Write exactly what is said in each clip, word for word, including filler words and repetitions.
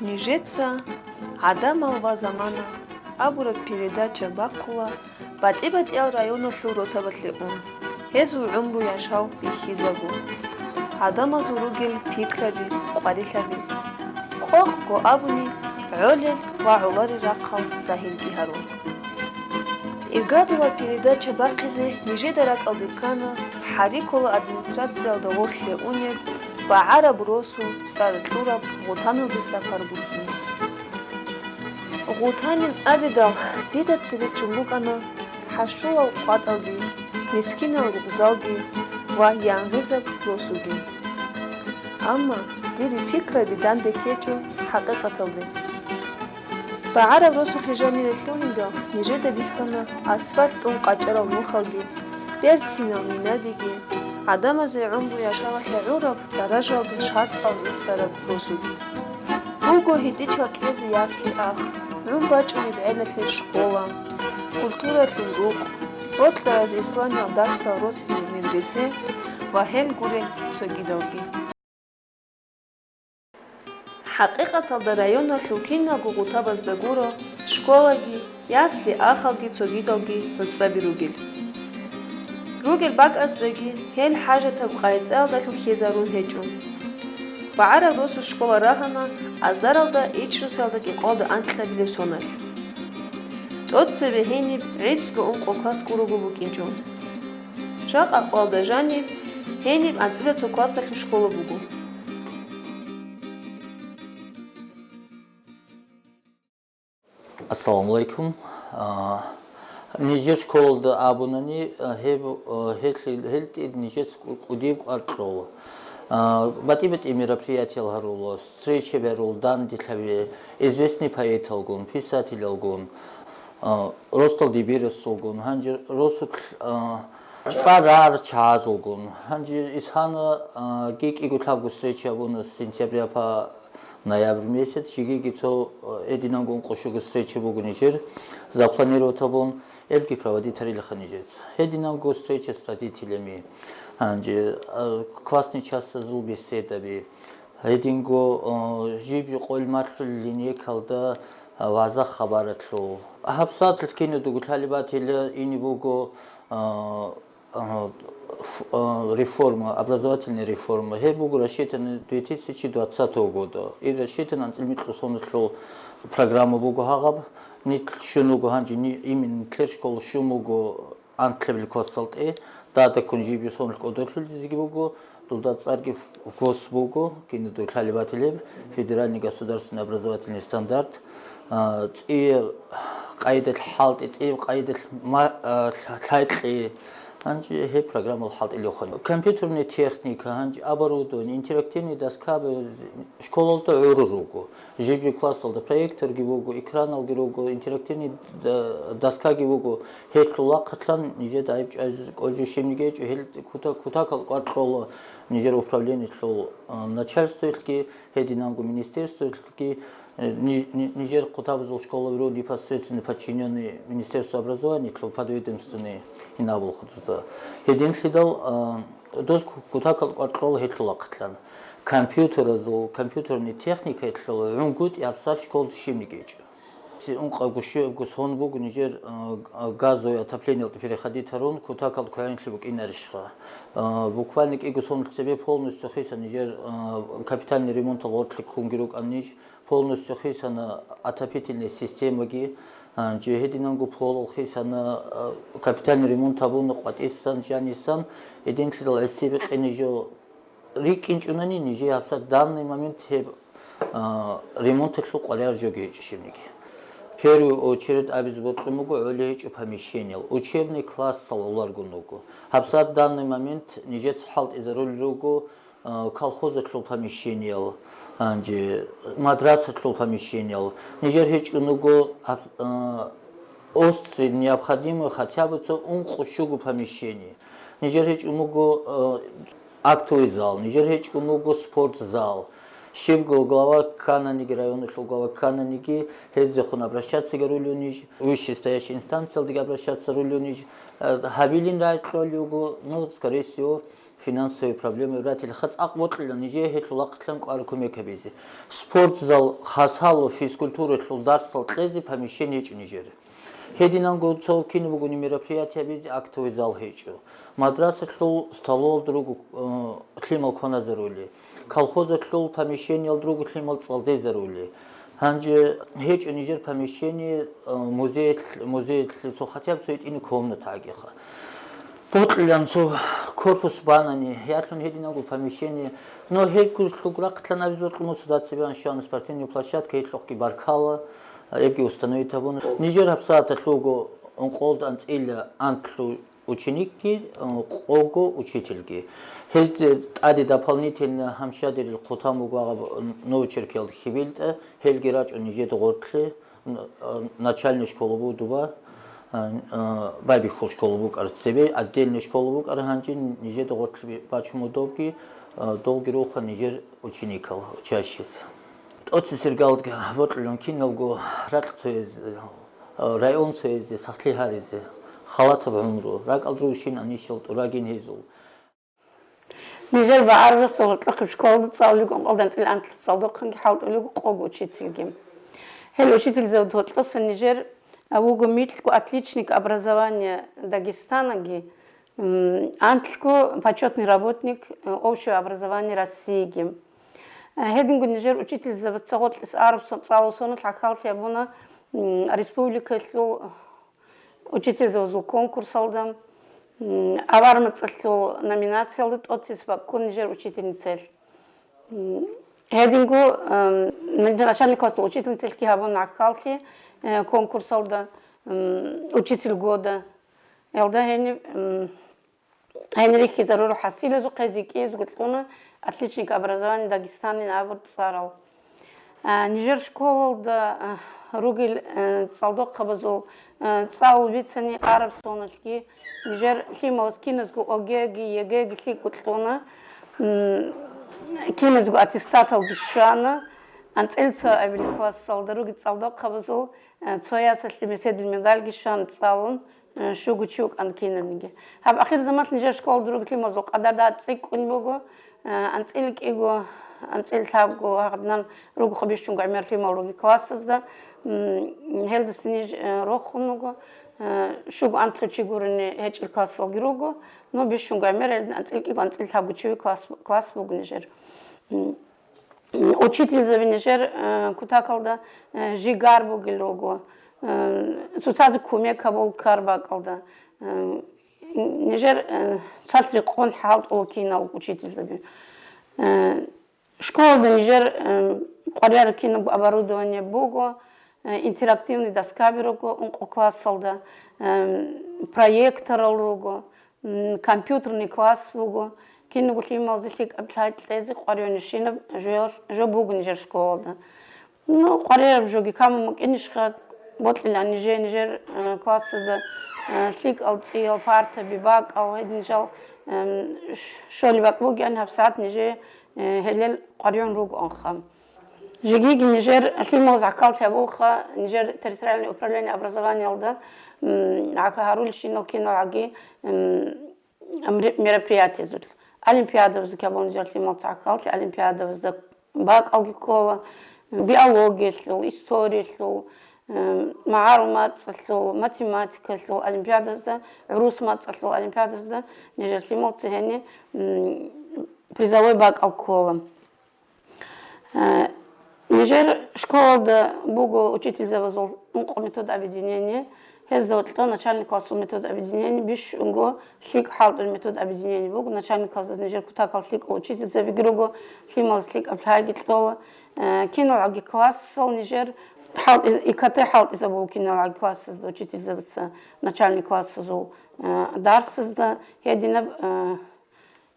Нижеца «ГӀадамал ва замана» абураб передача бахъула батӀи-батӀиял районалъул росабалъе ун, гьезул гӀумру-яшав бихьизабун, гӀадамазул ругел пикраби, къварилъаби, къокъго абуни, гӀолел ва гӀоларел рахъал загьирги гьарун. Иргадула передача бахъизе нижеда ракӀалде ккана ХӀарикола администрациялда гъорлъе унеб БагӀараб росу цӀар кьураб Гъутаналде сапар бухьине. Гъутанин абидал, дида цебе чӀун букӀана хӀашрулал къватӀалги, мискинал рукъзалги ва янгъизаб росуги. Амма дир пикраби данде ккечӀо хӀакъикъаталде. БагӀараб росулъе жанире лъугьиндал, нижеда бихьана асфальт тӀун къачӀарал нухалги, берцинал минабиги, гӀадамазе гӀумру-яшавалъе гӀураб даражалда шартӀал гӀуцараб росуги. Буго гьитӀинал кьезе ясли-ах, гӀун бачӀунеб гӀелалъе школа, культуралъул рукъ, бокьараз исламиял дарсал росизе медресе ва гьел гурел цогидалги. ХӀакъикъаталда районалъул киналго гъутабазда гуро школаги, ясли-ахалги цогидалги гӀуцӀаби ругел. Ругел бакӀаздаги гьел хӀажатаб къайцӀаялдалъун хьезарун гьечӀо. БагӀараб росу школа рагьана азаралда ичӀнусиялда кӀикъоялда анкьабилеб соналъ. ТӀоцебе гьениб гӀицӀго ункъо класс гурого букӀинчӀо. Жакъа къоялда жаниб гьениб анцӀила цо классалъул школа буго. Ассаламу алейкум. А, нижер школалда абунани, а, гьеб, а, гьелъи-, гьелтӀи нижец кӀу-, кӀудиб кӀвар кьола. А, батӀи-батӀи мероприятиял гьарула, встреча гьарула, данделъаби, известный поэталгун, писателалгун, а, росдал дибирасулгун, гьанже росулъ, а, цӀар рагӀарал чагӀазулгун. Гьанже исана, а, кӀи-кӀиго лъабго встреча абуна сентября по ноябрь месяц, жигиги цо, э, гьединанго ункъо щуго встреча буго нижер, запланировать абун, гьебги проводить гьарилаха нижец. Гьединанго встреча с родителями, гьанже, э, классный частазул беседаби, гьединго, э, жиб-жиб къойил малъулел линейкалда, э, вагӀза-хабаралъул. ГьабсагӀаталъ киналдаго лъалеб батила ине буго, э, а, ф-, а, реформа, образовательная реформа. Гьеб буго рассчитана две тысячи двадцатого года. И рассчитана анцӀила микьго соналъул программа буго гьагъаб. Нилъ щун вуго гьанже ни-, именно нилъер школа щун буго анкьабилеб классалде. Дадаккун жиб-жиб соналъ кӀодолъулезеги буго. Дуда цӀарги в-, в гос буго, киналдаго лъалеб батилеб, федеральный государственный образовательный стандарт. А, цӀияб къайдалъ хӀалтӀи, цӀияб къайдалъ ма-, а, лъа-, лъайкьи. Гьанже гьеб программал хӀалтӀилевхъан. Компьютерная техника, гьанже оборудование, интерактивный доска бе-, школалда гӀурун руго. Жиб-жиб классалда проекторги буго, экраналги руго, интерактивный д-, доскаги буго. Гьелъул вахъалъан нижеда гӀайиб чӀвазе кӀолчӀо щибниги гьечӀо, гьел кута-, кутакал кӀвар кьола нижер управлениялъул, а, начальствоялъги, гьединанго министерствоялъги, э, ни-, ни-, нижер кутакабазул школаби руго непосредственно подчинённый Министерству образованиялъул подведомственный гьинабул хутӀуда. Гьединлъидал, а, доз ку-, кутакал кӀвар кьола гьелъул вахъалъан. Компьютеразул, компьютерный техникаялъул гӀунгутӀи гьабсагӀат школалда щибниги гьечӀо. Ункъабго щуябго сон буго нижер, а, газовое отоплениялде переходить гьарун, кутакал квайнлъи букӀинарищха. А, буквально кӀиго сонлъ цебе полностью хиса нижер, а, капитальный ремонтал гъорлъе ккунги рукӀан ниж, полностью хисана отопительная системаги, а, жо гьединанго полал хисана, а, капитальный ремонт гьабуна къватӀисан, жанисан, гьединлъидал гӀиси бикъине жо рикӀкӀинчӀунани, нижее гьабсагӀат данный момент гьеб, а, ремонталъул къваригӀар жоги гьечӀищ гьебниги. Первую очередь абизе бокьун буго гӀолеб гьечӀо помещениял, учебный классал гӀоларгун руго. ГьабсагӀат данный момент нижеца хӀалтӀизарулел руго, а, колхозалъул помещениял, гьанже мадрасалъул помещениял. Нижер гьечӀун руго гьаб-, а, острый необходимый хотя бы цо ункъо щуго помещение. Нижер гьечӀун буго, э, актовый зал, нижер гьечӀун буго спортзал. Щибго глава ккананиги, районалъул глава ккананиги, гьезехун обращаться гьарулев ниж, вышестоящий инстанциялдеги обращаться гьарулев ниж, э, гьабилин рагӀи кьолев вуго, ну, скорее всего, Финансовый проблемаби ратилаха, цӀакъ бокьила нижее гьелъул вахъалъан кӀвар кумек гьабизе. Спортзал, хасало, физкультуралъул дарсал кьезе помещение гьечӀо нижер. Гьединанго цо кинаб бугони мероприятие гьабизе актовый зал гьечӀо. Мадрасалъул столовалда руго, э, лъимал кваназарули. Колхозалъул помещениялда руго лъимал цӀалдезарули. Гьанже гьечӀо нижер помещение, э, музей, музей цо хотя бы цо гьитӀине комната гьагиха. Бокьилан цо корпус банани, ялъун гьединанго помещение. Но гьеб гурлъуг рахъалъан абизе бокьун муцу дацебеан щвана спортивный площадка, гьелъухъги баркала, гьебги установить гьабуна. Нижер гьабсагӀаталъуго ункъолда анцӀила анлъу ученикги, э, къого учительги. Гьез тӀаде дополнительно гьамшадерил хъутан буго агъаб Новочеркиялда ХӀибилтӀа, гьелги рачӀун нижеда гъоркье, н-, э, начальный школа буго дуба, э, э, байбихьул школа букӀар цебе, отдельный школа букӀар гьанже нижеда гъоркье бачун мудобги, э, долги руха нижер ученикал, учащийся. ТӀоцесергалги бокьилан киналго ракь цояз, э, район цоязе сахлъи гьаризе, халатаб гӀумру, ракӀалда ругищин анищал тӀурагин гьезул. Нижер багӀараб росдал гьоркьохъеб школалда цӀалулего ункъолда анцӀила анлъу цӀалдохъанги хӀалтӀулего къого учительги. Гьел учительзабазда гьоркьоса нижер, а, вуго микьго отличник образования Дагестанаги, м, анлъго почётный работник, э, общего образования Россииги. Э, гьединго нижер учительзабаца гъоркьес араб сон-, цӀалул соналъ гӀахьаллъи гьабуна, м, республикаялъул учительзабазул конкурсалда, м, авар мацӀалъул номинациялда тӀоцес баккун нижер учительницаялъ. М, гьединго, м, нижер начальный классул учительницаялъги гьабуна гӀахьаллъи, э, конкурсалда, м, «Учитель года». Гьелда гьениб, м, гьенир рихьизарурал хӀасилазухъе гьезие кӀиязго кьуна «Отличник образования Дагестанин» абураб цӀарал. А, нижер школалда, а, ругел, а, цӀалдохъабазул, а, цӀалул бицани араб соналъги, нижер лъималаз киназго ОГЭ-ги, ЕГЭ-ги лъикӀго кьуна, м, киназго аттестаталги щвана, анцӀила цоабилеб классалда ругел цӀалдохъабазул, а, цо ясалъе меседил медальги щвана цӀалун, э, щуго чи вукӀана кинабниги. Гьаб ахирзаман нижер школалда ругел лъималазул къадар дагьаб цӀикӀкӀун буго, э, анцӀила кӀиго, анцӀила лъабго, гьагъадинан ругоха бищунго гӀемер лъимал ругел классазда, м, гьелдаса ниж, э, рохун вуго, э, щуго анлъго чи гурони гьечӀел классалги руго, но бищунго гӀемер гьелдин анцӀила кӀиго, анцӀила лъабго чи вугев класс, класс буго нижер. М, Учительзаби нижер, э, кутакалда, э, жигар бугел руго, э, цоцазе кумек гьабул ккар бакӀалда, э, нижер, э, цалъ рекъон хӀалтӀула кинал учительзаби. Э, школалда нижер, э, къваригӀараб кинабго оборудование буго, э, интерактивный доскаби руго ункъо классалда, э, проекторал руго. М, компьютерный класс буго, кинабго лъималазе лъикӀаб лъай кьезе къваригӀунищинаб жо-, жо буго нижер школалда. Ну, къваригӀараб жоги камун букӀинищха, бокьилан нижее, нижер, э, классазда, э, лъикӀал цӀиял партаби, бакӀал, гьедин жал, эм, ш-, щолеб бакӀ бугеан гьабсагӀат нижее, э, гьелел къваригӀун ругоанха. Жегиги нижер лъималаз гӀахьаллъи гьабулха, нижер территориальное управление образованиялда, м, гӀахьа гьарулищинал киналгӀаги, м, мре-, мероприятиязул. Олимпиадабазда ккабун нижер лъималца гӀахьаллъи, олимпиадабазда бакӀалги ккола, биологиялъул, историялъул, м, магӀарул мацӀалъул, математикалъул олимпиадазда, гӀурус мацӀалъул олимпиадазда нижер лъималца гьениб, м, призовой бакӀал ккола. Э, нижер школалда буго учительзабазул ункъо метод объединения, гьезда гьоркьо начальный классул метод объединения, бищунго лъикӀ хӀалтӀул метод объединения буго, начальный классаз нижер кутакал лъикӀал учительзабиги руго, лъималаз лъикӀаб лъайги кьола. Э, киналгӀаги классал нижер хӀалтӀи-, ИКТ хӀалтӀизабула киналгӀаги классазда учительзабаца начальный классазул, э, дарсазда гьединаб, э,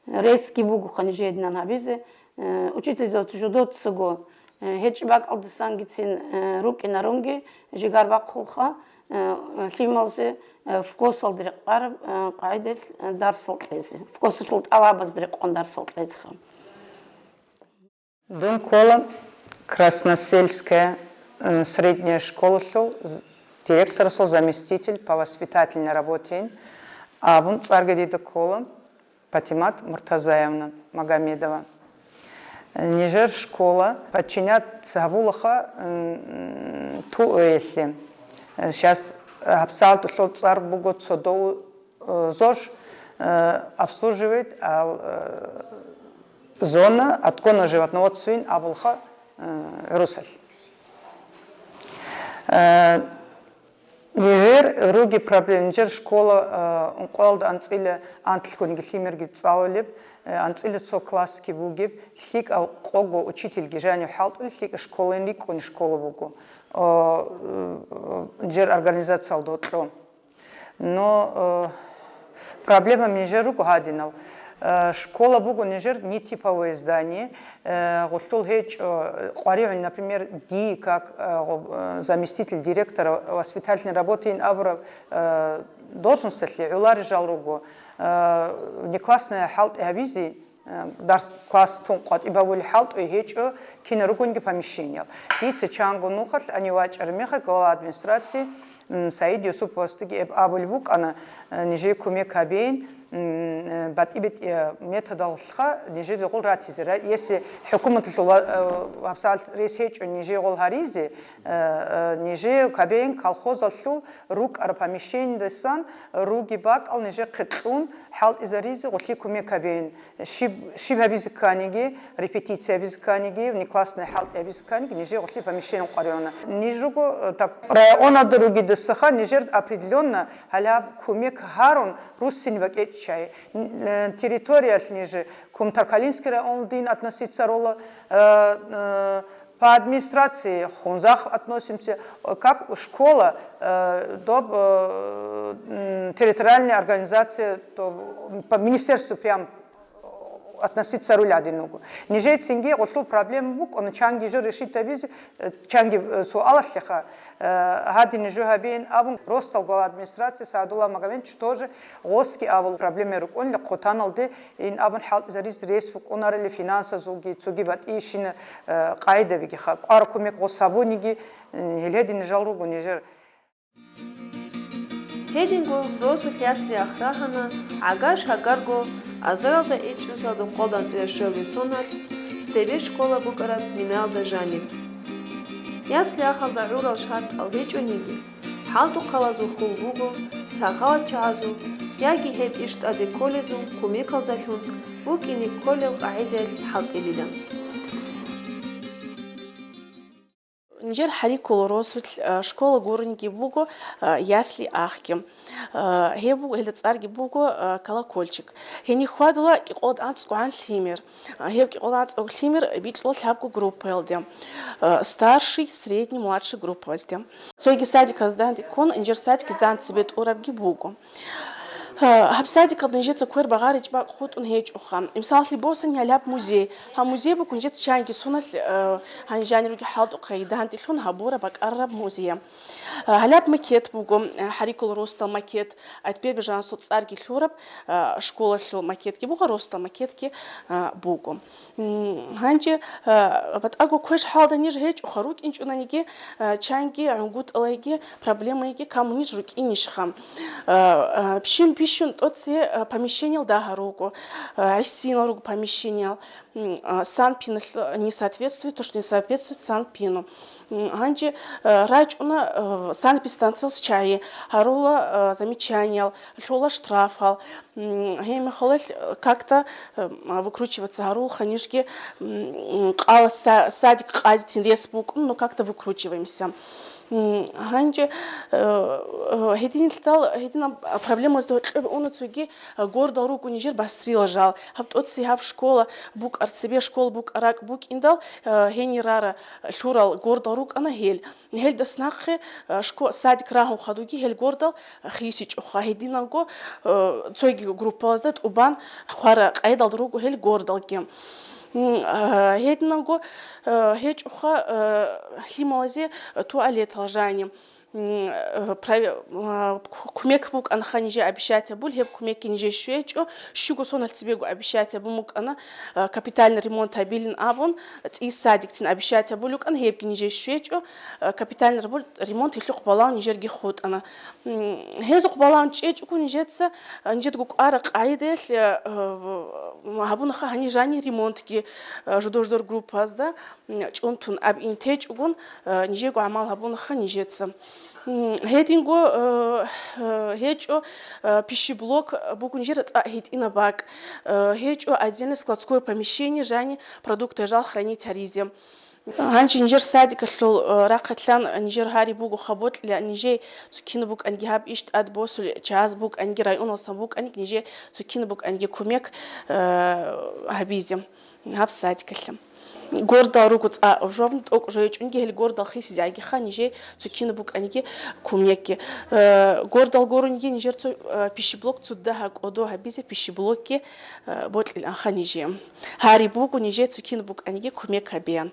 Ресги бугоха нижединан гьабизе, э, учительзаваца жодоцаго, э, гьечӀеб бакӀалдасангицин, э, рукӀинарунги жигар бахъулха, э, лъималзе, э, ФКОСалда рекъараб, э, къагӀидаялъ, э, дарсал кьезе, ФКОСалъул тӀалабазда рекъон дарсал кьезеха. Дун ккола Красносельская, э, средняя школалъул з-, директорасул заместитель по воспитательной работейин абун цӀарги дида ккола. Патимат Муртазаевна Магомедова. Нижер школа подчинять гьабулаха, м, ТУЭ-лъе. Сейчас гьабсагӀаталъул цӀар буго цо дов-, э, ЗОЖ, э, обслуживает, ал, э, зона отгона животноводств абулха, э, гӀурусалъ. Э, Нижер руги проблем, нижер школа, э, ункъоялда анцӀила анлъгониги лъимерги цӀалулеб, э, анцӀила цо классги бугеб, лъикӀав къого учительги жанив хӀалтӀулел лъикӀа школаялъ рикӀкӀуни школа буго, э, э, нижер организациялда гьоркьо. Но, э, проблема нижер руго гьадинал. Э, школа буго нижер нетиповое здание, э, гъулъул гьечӀо, э, къваригӀун, например, ди, как, э, гъо-, э, заместитель директора воспитательной работы ин абураб, э, должносталъе гӀоларел жал руго, э, внеклассная хӀалтӀи гьабизе, э, дарс, класс тун къватӀиб гьабулел хӀалтӀуе гьечӀо, кина ругонги помещениел. Дица чанго нухалъ ани вачӀараб мехалъ глава администрации, м, Саид Юсуповасдаги эб-, абулеб букӀана, э, нижее кумек гьабейин, м, э, батӀи-батӀияб методалха нижеде гъул ратизе. Ра-, если хӀукуматалъул ва-, э, гьабсагӀат рес гьечӀо нижее гъул гьаризе, э, э, нижее гьабейин колхозалъул рукӀараб помещениедасан руги бакӀал нижехъе кьун хӀалтӀизаризе гъулъие кумек гьабейин. Щиб, щиб гьабизе кканиги, репетиция гьабизе кканиги, внеклассная хӀалтӀи гьабизе кканиги, нижее гъулъие помещение къваригӀуна. Ниж руго, э, так, районада ругидасаха, нижер определённо гьалаб кумек гьарун руссини бакӀечӀчӀай. Н-, э, территориялъ ниж Кумтаркалинский районал дин относиться рола, э, э, по администрации Хунзах относимся, э, как школа, э, доб, э, м, территориальная организация, то, м, по министерству прям относиться руль гьадин вуго. Нижецинги гъулъул проблема букӀуна, чанги жо решить гьабизе, э, чанги, э, суалалъеха, э, гьадин жо гьабеян абун, росдал глава администрации Саадулла Магомедович тоже гъосги абул проблема рукӀунила хъутаналде ин абун хӀалтӀизаризе рес букӀунарели финансазулги, цоги батӀийщина, э, къагӀидабигиха. КӀвар кумек гъос гьабуниги, м, гьел гьедин жал руго нижер. Гьединго росулъ ясли ахрагьана, гӀагар-шагарго азаралда ичӀнусалда къолданцӀила щвелги соналъ, цебе школа букӀараб минаялда жаниб. Ясли ахалда гӀурал шартӀал гьечӀониги, хӀалтӀухъалазул хьул буго сахават чагӀазул яги гьеб иш тӀаде кколезул кумекалдалъун букӀине кколел къагӀидаялъ хӀалтӀилилан. Нижер хӀариккул росулъ, а, школа гурониги буго, а, ясли ахги. А, гьеб буго, гьелда цӀарги буго, а, колокольчик. Гьениб хьвадула кӀикъоялда анцӀгогӀан лъимер. А, гьеб кӀикъоялда анцӀгогӀан лъимер бикьула лъабго группаялде. А, старший, средний, младший группабазде. Цоги садиказда ккун, нижер садике зан цебе тӀурабги буго. Гьаб садикалда нижеца квер багъаричӀ бакӀ хутӀун гьечӀоха. Мисаллъи босани гьалаб музей. Гьаб музей букӀун нижеца чанги соналъ, э, гьанжани руги хӀалтӀухъе дандилъун гьабураб бакӀарараб музей. Э, гьалаб макет буго, э, хӀариккул росдал макет, Айтбербижансул цӀарги лъураб, э, школалъул макетги буго, росдал макетги, э, буго. М, гьанже, э, батӀаго квеш хӀалда ниж гьечӀоха, рукӀинчӀунаниги, э, чанги гӀунгутӀалайги, проблемайги камуниж рукӀинищха. Э, э, пщин бищун тӀоце, э, помещениел дагьа руго, э, гӀисинал руго помещениел, м, э, санпиналъ не соответствует, то, что не соответствует санпину. М, гьанже, э, рачӀуна, э, санэпидстанциялъ чагӀи, гьарула, э, замечаниел, лъула штрафал. М, гьеб мехалъ, э, как-то, э, выкручиваться гьарулха нижги, м, къала са-, садик къадицин рес букӀун, ну, как-то выкручиваемся. М, гьанже, э, э, гьединлъидал, гьединаб проблемазда гьоркьоб уна цоги, э, гордал руго нижер басрила жал. Гьаб тӀоци гьаб школа букӀар цебе, школа букӀараб бакӀ букӀиндал, э, гьенир рара лъурал гордал рукӀана гьел. Гьелдас нахъе, э, шко-, садик рагьун хадуги гьел гордал хисичӀоха, гьединанго, э, цоги группалазда тӀубан хвара къайдалда руго гьел гордалги. М, э, гьединанго, э, гьечӀоха, э, лъималазе туалетал жани. м, э, прави-, а, ку-, кумек букӀанха нижее обещать гьабул, гьеб кумекги нижее щвечӀо, щуго соналъ цебего обещать гьабун букӀана, а, капитальный ремонт гьабилин абун, цӀийи садикцин обещать гьабул букӀана, гьебги нижее щвечӀо, а, капитальный рабу-, ремонт гьелъухъ балагьун нижерги хутӀана. М, гьезухъ балагьун чӀечӀого нижеца, а, нижедго кӀвараб къайдаялъ, а, а, гьабунаха гьанир жанир ремонтги, а, жидер-жидер группаязда. м, чӀунтун аб ин течӀогун, э, нижего гӀамал гьабунаха нижеца. М, гьединго, э, э, гьечӀо, э, пищеблок буго нижер цӀакъ гьитӀинаб бакӀ, э, гьечӀо отдельное складское помещение, жани продукты жал хранить гьаризе. Гьанже нижер садикалъул, э, рахъалъан нижер гьари буго хабокьила, нижее цо кинаб букӀанги гьаб иш тӀад босулел чагӀаз букӀанги, районалдасан букӀанги, нижее цо кинаб букӀанги кумек, э, гьабизе. Гьаб садикалъе. Гордал руго цӀакъ, жавабни тӀокӀ жо гьечӀунги, гьел гордал хисизегӀагиха нижее цо кинаб букӀаниги кумекги. Э, гордал гурунги нижер цо, э, пищеблок цо дагьа кӀодо гьабизе пищеблокги, э, бокьиланха нижее. Гьари буго нижее цо кинаб букӀаниги кумек гьабеян.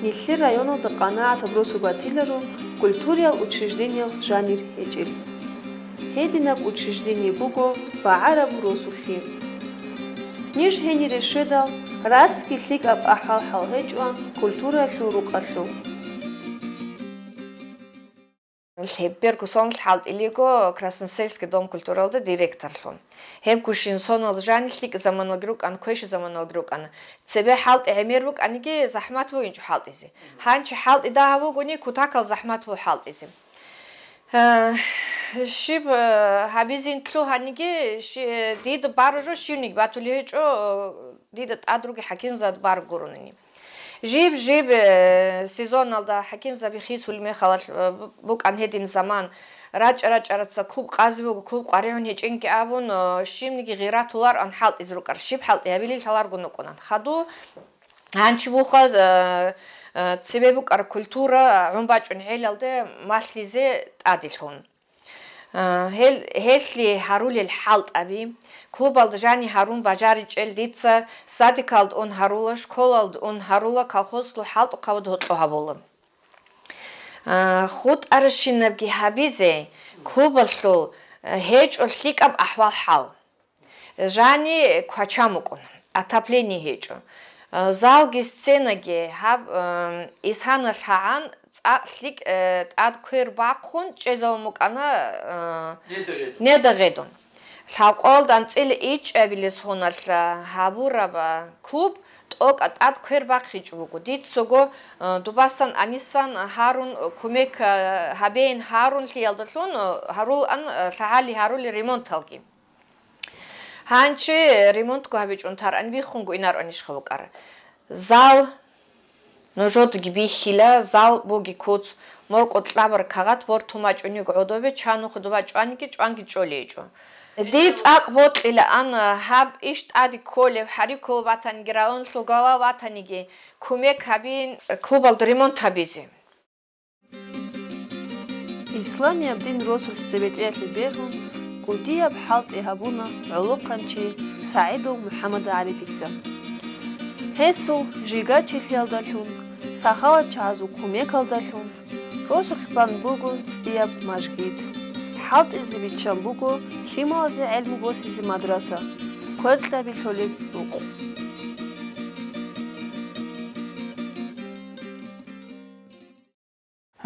Нилъер районалда къанагӀатаб росу батиларо культуриял учреждениел жанир гьечӀел. Гьединаб учреждение буго багӀараб росулъги. Ниж гьенире щведал, расги лъикӀаб ахӀвал-хӀал гьечӀо культураялъул рукъалъул. Лъеберго соналъ хӀалтӀилего Красносельский дом культуралда директорлъун. Гьебго щин соналъ жани лъикӀ заманалги рукӀан, квеша заманалги рукӀана. Цебе хӀалтӀи гӀемер букӀаниги, захӀмат бугинчӀо хӀалтӀизе. Гьанчи хӀалтӀи дагьаб бугони, кутакал захӀмат буго хӀалтӀизе. Э, щиб, э, гьабизин лъугьаниги, щи-, дида баражо щивниги батулеб гьечӀо, э, дида тӀад руги хӀакимзабазда бараб гурони. Жиб-жиб, э, сезоналда хӀакимзаби хисулеб мехалъ, э, бу-, букӀан гьедин заман, рачӀа-рачӀараца клуб къазе буго, клуб къваригӀун гьечӀинги абун, э, щибниги гъиратулароан хӀалтӀизе рукӀар, щиб хӀалтӀи гьабилел лъаларого нукӀунан. Хаду гьанчи буха, э, э, цебе букӀар культура гӀун бачӀун гӀелалде малъизе тӀаделъун. А, гьел, гьелъие гьарулел хӀалтӀаби, клубалда жани гьарун бажаричӀел дица садикалда ун гьарула, школалда ун гьарула, колхозалъул хӀалтӀухъабазда гьоркьоб гьабула. А, хутӀаращинабги гьабизе клубалъул, а, гьечӀо лъикӀаб ахӀвал-хӀал. Жани квачан букӀун, отопление гьечӀо. Э, залги сценаги гьаб, э, исаналъ гьагӀан цӀакъ лъикӀ, э, тӀад квер бахъун чӀезавун букӀана, э, неда гъедун. Лъабкъоялда анцӀила ичӀабилеб соналъ гьабураб, э, клуб тӀокӀаб тӀад квер бахъичӀо буго. Дицаго, э, дубасан анисан гьарун, кумек, э, гьабейин гьарунлъиялдалъун, э, гьарулаан, э, лъагӀалиги гьарулел ремонталги. Гьанчи ремонтго гьабичӀун таран биххунго инарунищха букӀар. Зал нужедаги бихьила, зал буги куц, моркӀо кьабар кагъат бортун бачӀунего гӀодобе, чан нухда бачӀван йиги чӀванги чӀолейчӀо. Дие цӀакъ бокьилаан гьаб иш тӀаде кколеб, гьари кколеб батаниги, районалъул глава ватаниги кумек гьабин, клубалда ремонт гьабизе. Исламияб дин росулъ цебетӀеялъе бегьун, кӀудияб хӀалтӀи гьабуна гӀолохъанчи СагӀидов МухӀаммадгӀарипица. Гьесул жигачилъиялдалъун, сахаватчагӀазул кумекалдалъун росулъ бан буго цӀияб мажгит. ХӀалтӀизе биччан буго лъималазе гӀелму босизе мадраса, кверкьаби лъолеб рукъ.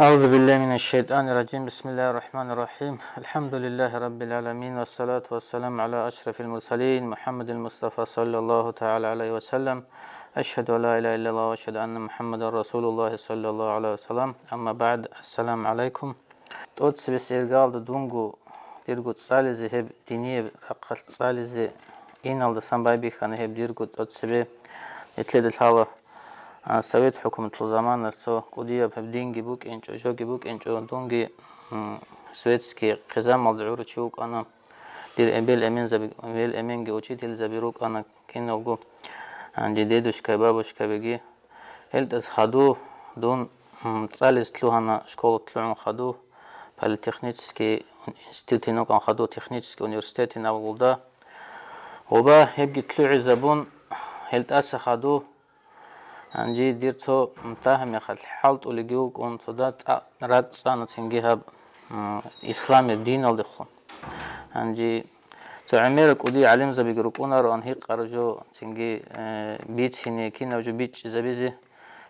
أعوذ بالله من الشيطان الرجيم. بسم الله الرحمن الرحيم. الحمد لله رب العالمين، والصلاة والسلام على أشرف المرسلين محمد المصطفى صلى الله تعالى عليه وسلم. أشهد أن لا إله إلا الله وأشهد أن محمدا رسول الله صلى الله عليه وسلم. أما بعد. السلام عليكم. ТӀоцебесеб иргаялда дунго, дирго цӀализе, гьеб динияб рахъалъ цӀализе иналдасан байбихьана гьеб дирго тӀоцебе. Нилъеда лъала, а, Совет хӀукуматалъул заманалъ цо кӀудияб гьеб динги букӀинчӀо, жоги букӀинчӀо, дунги, м, светский хъизамалда гӀурав чи вукӀана. Дир эбел-эмензаби-, эбел-эменги учительзаби рукӀана киналго, а, дедушкаби, бабушкабиги. Гьелдаса хадув дун, м, цӀализе лъугьана, школа лъугӀун хадув, политехнический институт гьанукъан хадув, технический университет гьанаб гъулда. Ва гьебги лъугӀизабун, гьелдаса хадув Гьанже дир цо дагьаб мехалъ хӀалтӀулеги вукӀун, цо да цӀа-, ракӀ цӀана цинги гьаб, м, исламияб диналдехун. Гьанже цо гӀемерал кӀудиял гӀалимзабиги рукӀунароан гьикъараб жо цинги, э, бицине, кинаб жо бичӀчӀизабизе,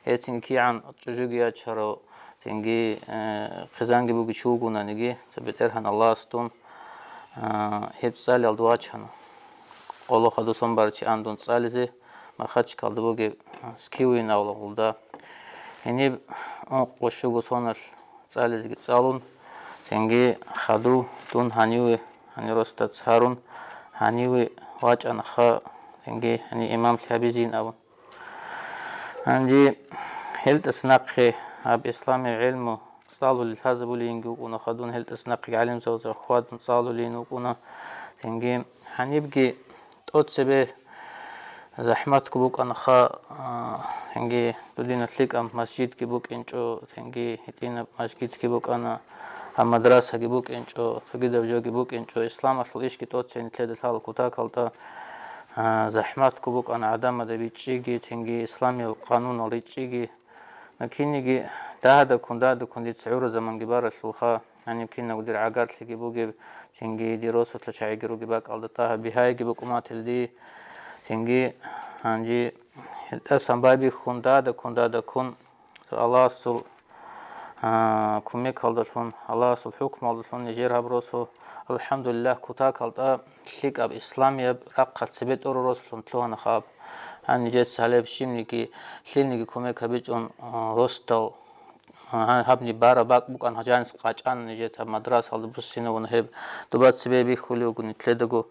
гьецинги кигӀан чӀужуги ячаро, цинги, э, хъизанги бугев чи вугонаниги, цо БетӀергьан Аллагьас дун, э, гьеб цӀалиялда вачана. Къоло хадусан барчи ан дун цӀализе, Махачкалда бугеб, а, Скивин авлахулда. Гьениб ункъо щуго соналъ цӀализеги цӀалун, цинги хадув дун гьаниве, гьанир росда царун, гьаниве вачӀанаха, цинги гьанив имамлъи гьабизин абун. Гьанже гьелтӀас нахъе гьаб исламияб гӀелму цӀалулел лъазабулейинги вукӀуна хадув, гьелтӀас нахъеги гӀалимзабазда хьвадун цӀалулейин вукӀуна. Цинги гьанибги тӀоцебе захӀматго букӀанаха, а, цинги дудинаб лъикӀаб масжидги букӀинчӀо, цинги гьитӀинаб масжидги букӀана, а, мадрасаги букӀинчӀо, цогидаб жоги букӀинчӀо, исламалъул ишги тӀоцебе нилъеда лъала кутакалда, а, захӀматго букӀана гӀадамазда бичӀчӀиги, цинги исламиял къанунал ричӀчӀиги. Кинниги дагьадаккун, дагьадаккун дица гӀураб заманги баралъулха, гьаниб кинабго дир гӀагарлъиги бугеб, цинги дир росулъа чагӀиги ругеб бакӀалда тӀагьаб бигьаиги букӀуматил дие, цинги гьанже гьелдасан байбихьун, дагьадаккун, дагьадаккун, Аллагьасул, а, кумекалдалъун, Аллагьасул хӀукмалдалъун нижер гьаб росу, алхӀамдулиллагь, кутакалда лъикӀаб исламияб рахъалъ цебе тӀору росулъун лъугьана хаб. Гьаниб нижеца гьалеб щибниги, лъилниги кумек гьабичӀун, а, росдал, а, гьабни бара бакӀ букӀан гьажанис къачӀана нижеца мадрасалда буссинавун гьеб. Дуба цебе бихьулев вуго нилъедаго,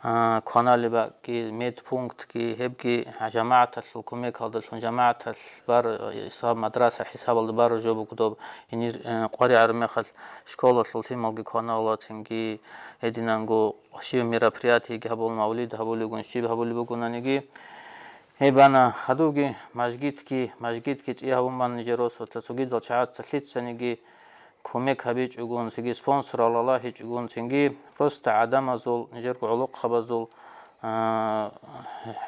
а, кваналеб бакӀги, медпунктги, гьебги жамагӀаталъул кумекалдалъун, жамагӀаталъ бар, э, исаб мадраса хӀисабалда бараб жо буго доб, гьенир, э, къваригӀараб мехалъ школалъул лъималги кванала, цинги гьединанго щиб мероприятиеги гьабул, мавлид гьабулевгун, щиб гьабулеб бугонаниги, гьеб бана гьадубги мажгитги, мажгитги цӀи гьабун бан нижер росулъа цогидал чагӀаца лъицаниги кумек гьабичӀогун, цинги спонсорал лъалахьичӀогун, цинги просто гӀадамазул, нижерго гӀолохъабазул, а,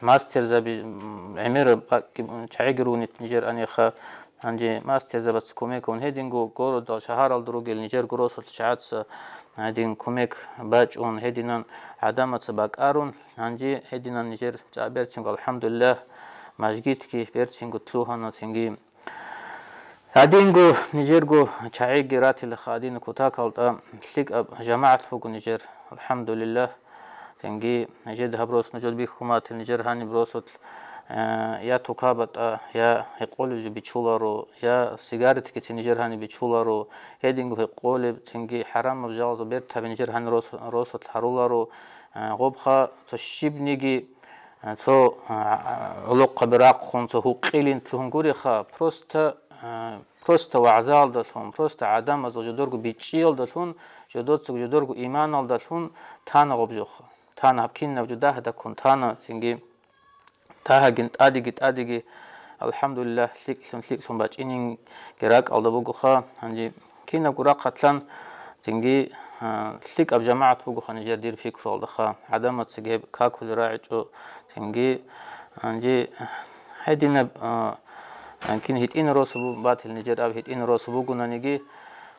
мастерзаби, м, гӀемераб бакӀги, м, чагӀиги ругони нижер аниха, гьанже мастерзабаца кумек гьабун, гьединго городал, шагьаралда ругел нижерго росулъа чагӀаца гьедин кумек бачӀун, гьединан гӀадамаца бакӀарун, гьанже гьединан нижер цӀа берцинго, алхӀамдулиллагь, мажгитги берцинго лъугьана, цинги Гьадинго нижерго чагӀиги ратилаха гьадинаб кутакалда, лъикӀаб жамагӀат буго нижер, алхӀамдулиллагь. Цинги нижеда гьаб рос нужер бихьуматил, нижер гьаниб росулъ, э, я тукабатӀа, я гьекъолеб жо бичуларо, я сигаретгицин нижер гьаниб бичуларо, гьединго гьекъолеб, цинги хӀарамаб жалазул бертаби нижер гьаниб рос-, росулъ гьаруларо, э, гъобха цо щибниги, э, цо, э, гӀолохъаби рахъун, цо гьукъилин лъугьун гуриха, просто, э, Просто вагӀзаялдалъун, просто гӀадамазул жодорго бичӀчӀиялдалъун, жодоцаго жодорго иманалдалъун тана гъоб жоха. Тана гьаб кинаб жо дагьадаккун тана, цинги дагьагин тӀадеги, тӀадеги, алхӀамдулиллагь, лъикӀлъун, лъикӀлъун бачӀининги ракӀалда бугоха. Гьанже кинабго рахъалъан, цинги, а, лъикӀаб жамагӀат бугоха нижер дир пикруялдаха. ГӀадамацаги гьеб какулел рагӀичӀо, цинги, гьанже гьединаб, а, Гьанкин гьитӀин росу бу-, батил нижер аб гьитӀин росу бугонаниги,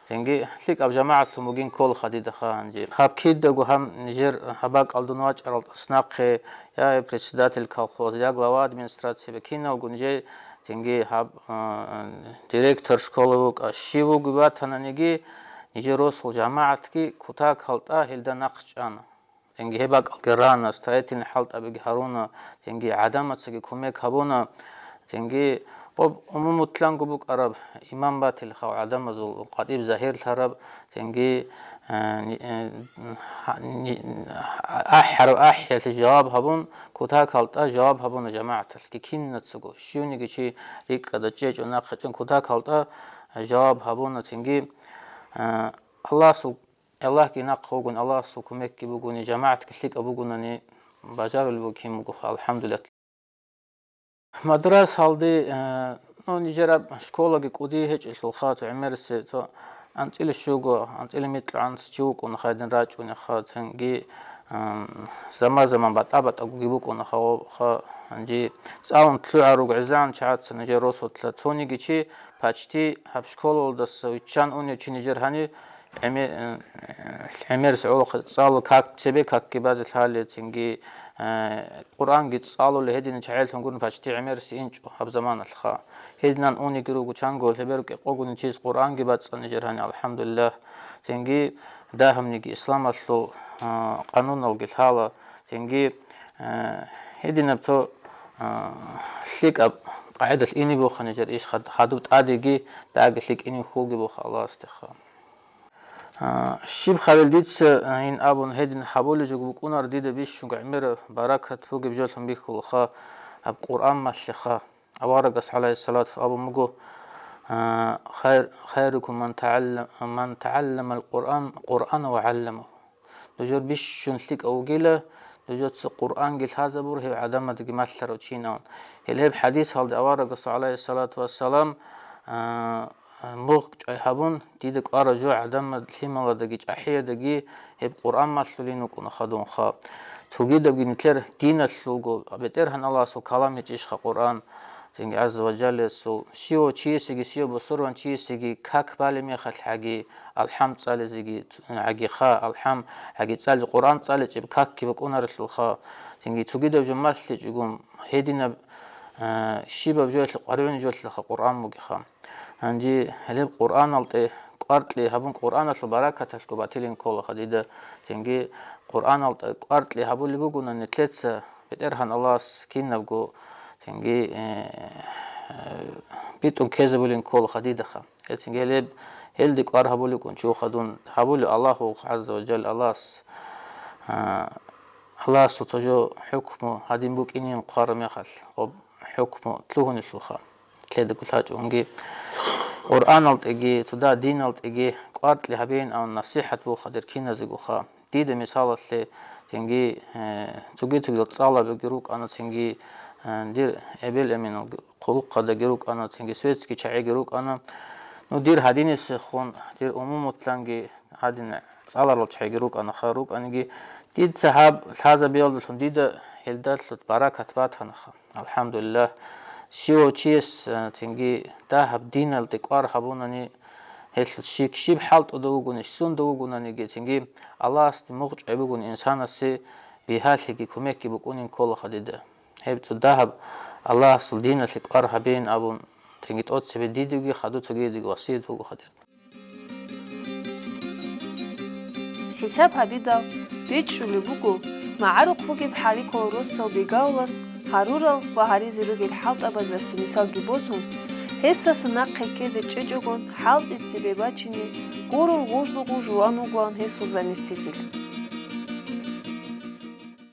цинги лъикӀаб жамагӀатлъун бугин кколаха дидаха гьанже. Гьаб кидаго гьаб нижер гьаб бакӀалдун вачӀарал тӀаснахъе, я председатель колхоз, я глава администрации, ва киналго нижер цинги гьаб, а, директор школы вукӀа, щив вугев ватананиги, нижер росул жамагӀатги кутакалда гьелда нахъ чӀана. Цинги гьеб бакӀалги рана, строительный хӀалтӀабиги гьаруна, цинги гӀадамацаги кумек гьабуна, цинги гъоб умумутлъанго букӀараб иман батилха гӀадамазул къватӀиб загьирлъараб, цинги, э, ни-, э, гьа-, ни-, ахӀараб ахӀиялъе жаваб гьабун, кутакалда жаваб гьабуна жамагӀаталъги кинацаго, щивниги чи рикӀкӀада чӀечӀо нахъе чӀун кутакалда жаваб гьабуна, цинги, э, Аллагьасул Аллагьги нахъ вугони, Аллагьасул кумекги бугони, жамагӀатги лъикӀаб бугонани, бажарулеб бугин бугоха, алхӀамдулиллагь. Мадрасалде, э, ну, нижер аб школаги кӀуди гьечӀелъулха, цо гӀемерисеб, цо анцӀила щуго, анцӀила микьгӀанас чи вукӀуна хайдин рачӀунеха, цинги, Ам, заман-заман батӀа-батӀагуги букӀуна, ха-, ха-, гьанже цӀалун лъугӀал руго гӀезегӀан чагӀаца нижер росулъа. Цониги чи пачти гьаб школалдаса виччан унев чи нижер гьанив гӀеме-, э, гӀемерис гӀолохъе цӀалу как, цебе какги базе лъалел, цинги, э, Къуръанги цӀалулел гьединал чагӀилъун гурун пачти гӀемерис инчӀо гьаб заманалъха. Гьединан униги руго, чанго лъеберго кӀикъогони чияс Къуръанги бацӀцӀана нижер гьанив, алхӀамдулиллагь. Цинги дагьабниги исламалъул, а, къануналги лъала, цинги, а, гьединаб цо, а, лъикӀаб къагӀидалъ ине буха нижер иш хад-, хадуб тӀадеги, дагьабги лъикӀ ине хьулги буха Аллагьасдеха. А, щиб хабил дица, а, ин абун гьедин гьабулеб жо букӀунар дида бищунго гӀемераб баракат бугеб жолъун бихьулаха гьаб Къуръан малъиха. Аварагас, гӀалайгьиссалату, абун буго, а, хайр-, хайрукум ман тагӀалла-, ман тагӀалламал Къуръан, Къуръана ва гӀалламагьу. Нужер бищун лъикӀав вугила, нужеца Къуръанги лъазабур гьев гӀадамаздаги малъарав чинавун. Гьеле гьеб хӀадисалда аварагас, гӀалайгьиссалату вассалам, а, мугъ чӀвай гьабун, дида кӀварав жо гӀадамал лъималадаги чӀахӀиядаги гьеб Къуръан малъулин вукӀуна хадунха. Цогидабги нилъер диналъулго, БетӀергьан Аллагьасул калам гьечӀищха Къуръан, цинги ГӀазза ва Жалласул. Щивав чиясеги, щивав бусурван чиясеги как балеб мехалъ гьаги, алхӀам цӀализеги гьагиха, алхӀам гьаги цӀали, Къуръан цӀаличӀеб какги букӀунарелъулха, цинги цогидаб жо малъичӀого гьединаб, а, щибаб жоялъе къваригӀунеб жолъулха Къуръан бугеха. Гьанже гьелеб Къуръаналде кӀваркьи гьабун, Къуръаналъул баракаталъго батилин кколаха дида. Цинги Къуръаналда кӀваркьи гьабулеб бугони нилъеца, БетӀергьан Аллагьас кинабго цинги, э, битӀун ккезабулин кколаха дидаха. Гьел цинги гьелеб, гьелде кӀвар гьабулеб ккун чи вуха дун, гьабулев Аллагь вугоха, ГӀазза ва Жалла Аллагьас, а, Аллагьасул цо жо хӀукму гьадин букӀинин хъвараб мехалъ, гъоб хӀукму лъугьунелъулха. Лъедаго лъачӀунги Къуръаналдеги, цо дагь диналдеги кӀваркьи гьабейин абун насихӀат буха дир киназегоха. Дида мисалалъе, цинги, э, цоги-цогидал цӀалабиги рукӀана, цинги, э, дир эбел-эменалги хъулухъадаги рукӀана, цинги светский чагӀиги рукӀана. Ну, дир гьадинисехун, дир умумутлъанги гьадин цӀаларал чагӀиги рукӀана, ха рукӀаниги, дица гьаб лъазабиялдалъун дида гьелдалъун баракат батанаха. АлхӀамдулиллагь, щивав чияс, э, цинги дагьаб диналде кӀвар гьабунани, гьелъул щиб, щиб хӀалтӀуда вугони, сунда вугонаниги, цинги Аллагьасде мугъ чӀвай бугони инсанасе бигьалъиги кумекги букӀунин кколаха дида. Гьеб цо дагьаб Аллагьасул диналъе кӀвар гьабейин абун, цинги тӀоцебе дидеги хадуцаги диги васият бугоха дида. ХӀисаб гьабидал, бичӀчӀулеб буго, магӀарухъ бугеб хӀарикал росдал бегавулас гьарурал ва гьаризе ругел хӀалтӀабаздасе мисалги босун, гьесдаса нахъе ккезе чӀечӀогон хӀалтӀи цебе бачине гурун гъужлугъу жуван вугоан гьесул заместитель.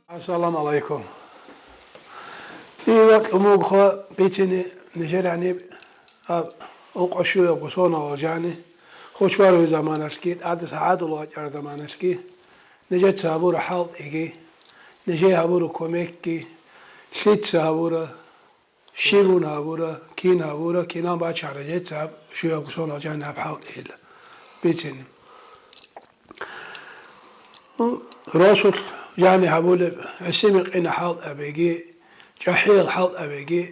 Ассаламу гӀалайкум. Дие вокьун вугоха бицине нижер гьаниб гьаб ункъо-щуябго соналъул жани, хучварав заманалъги, тӀаде сагӀадул вачӀараб заманалъги, нижеца гьабура хӀалтӀиги, нижее гьабура кумекги, лъица гьабура, щибун гьабура, кин гьабура, кинан бачара, нижеца гьаб щуябго соналъул жани гьаб хӀалтӀила бицине. Росулъ жани гьабулеб, гӀисиме къина хӀалтӀабиги, чӀахӀиял хӀалтӀабиги,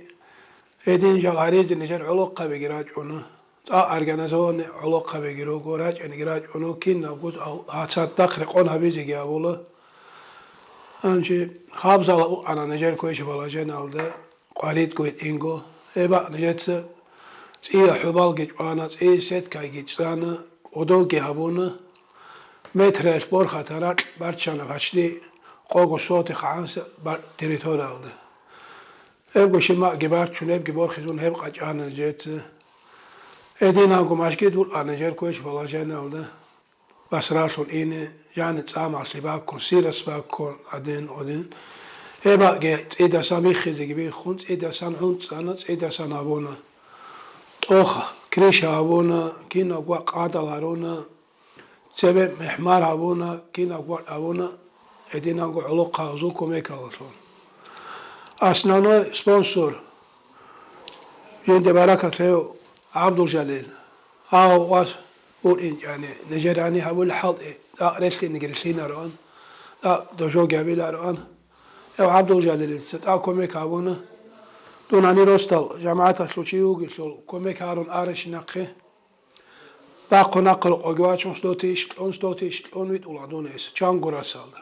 гьедин жал гьаризе нижер гӀолохъабиги рачӀуна, цӀакъ организованный гӀолохъабиги руго, рачӀаниги рачӀуна, кинабго гьацадахъ рекъон гьабизеги гьабула. Гьанже хабзала укъана нижер квеш балажаналда. Къварид гвитӀинго, гьеб бакӀ нижеца цӀия хӀубалги чӀвана, цӀия сеткайги цӀана, кӀодовги гьабуна, метраялъ борхатан ракь барчана гьачни къого сотих гӀанса бар-, территориялда. Гьебго щимаъги барчун, гьебги борхизун гьеб къачӀана нижеца. Гьединанго мажгид вукӀана нижер квеш балажаналда. Басралъул ине, жани цӀамалъи баккун, сирас баккун, адин, один. Гьеб бакӀги цӀидасан биххизеги биххун, цӀидасан гӀунцӀана, цӀидасан гьабуна. ТӀоха, криша гьабуна, кинаб вакъ гӀадал гьаруна, цебе мехмар гьабуна, кинаб вакъ гьабуна, гьединанго гӀолохъабазул кумекалдалъун. Основной спонсор, жинде баракат гьев ГӀабдулжалил. Гьав вас гьуринчӀани, нижер гьани гьабулеб хӀалтӀи, цӀакъ релълъиниги релълъинароан. тӀа дожоги гьабилароан. Гьев ГӀабдулжалилица тӀа кумек гьабуна. Дун гьанир росдал жамагӀаталъул чи вугелъул кумек гьарун арищ нахъе. Бахъун ахъа рокъоги вачун, сто тысяч кьун, сто тысяч кьун витӀула дун гьес, чанго расалда.